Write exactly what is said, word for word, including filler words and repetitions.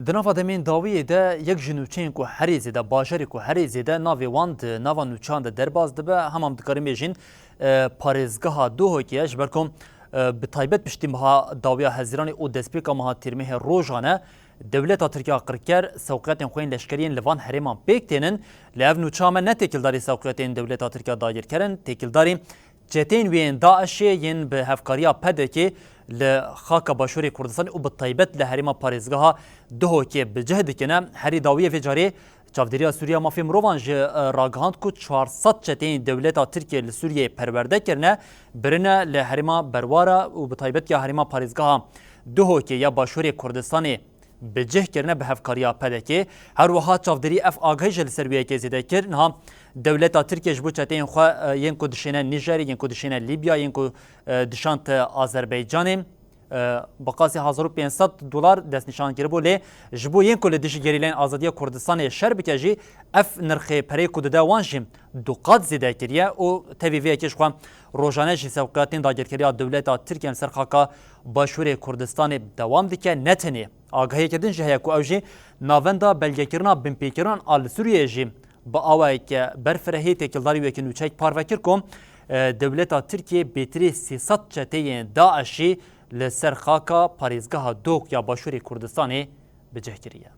Di nava demên dawiyê de yek ji nûçeyên ku herî zêde, bajarê ku herî zêde navê wan di nava nûçeyan de derbas dibe, hema em dikarin bêjin, e, parêzgeha Duhokê ye, ji ber ku, e, bi taybet piştî meha dawiya Hezîranê û destpêka meha Tîrmehê rojane dewleta Tirk ya qirker sewqiyatên xwe yên leşkerî yên li van herêman pêk tênin. Lê ev nûçeya me ne têkildarî sewqiyatên dewleta Tirk ya dagirker in, têkildarî çeteyên wê yên DAIŞê yên bi hevkariya P D K'ê li xaka Başûrê Kurdistanê û bi taybet li herêma parêzgeha Duhokê bi cih dikine. Herî dawiyê vê carê Çavdêriya Sûriya Mafê Mirovan jî, e, ragihand ku çar sed çeteyên dewleta Tirkiyê li Sûriyeyê perwerde kirine, birine li herêma Berwara û bi taybet ya herêma parêzgeha Duhokê ya Başûrê Kurdistanê bi cih kirine bi hevkariya P D K'ê. Her wiha çavdêrî ev agahî jî li ser wê yekê zêde kir. Niha dewleta Tirkiye ji bo çeteyên xwe, e, yên ku dişêne Nîjerê, yên ku dişêne Lîbya, yên ku, e, dişand Azerbaycanê, e, bi qasî hezar û pênc sed dolar destnîşan kiribû, lê ji bo yên ku li dijî gerîlayên azadiya Kurdistanê şer bike jî ev nirxê pereyê ku dide wan jî du qat zêde kiriye û tevî vê yekê ji xwe rojane jî sewqiyatên dagirkeriya dewleta Tirkiye li ser xaka Başûrê Kurdistanê dewam dike. Ne tenê Agahiyeke din jî heye ku ew jî navenda belgekirina binpêkirinan a li Sûriyeyê jî bi awayeke berfirehî têkildarî wekî nûçeyek parve kir ku, e, dewleta Tirkiyê bêtirî sê sed çeteyên DAIŞî li ser xaka parêzgeha Dok ya Başûrê Kurdistanê bi cih kiriye.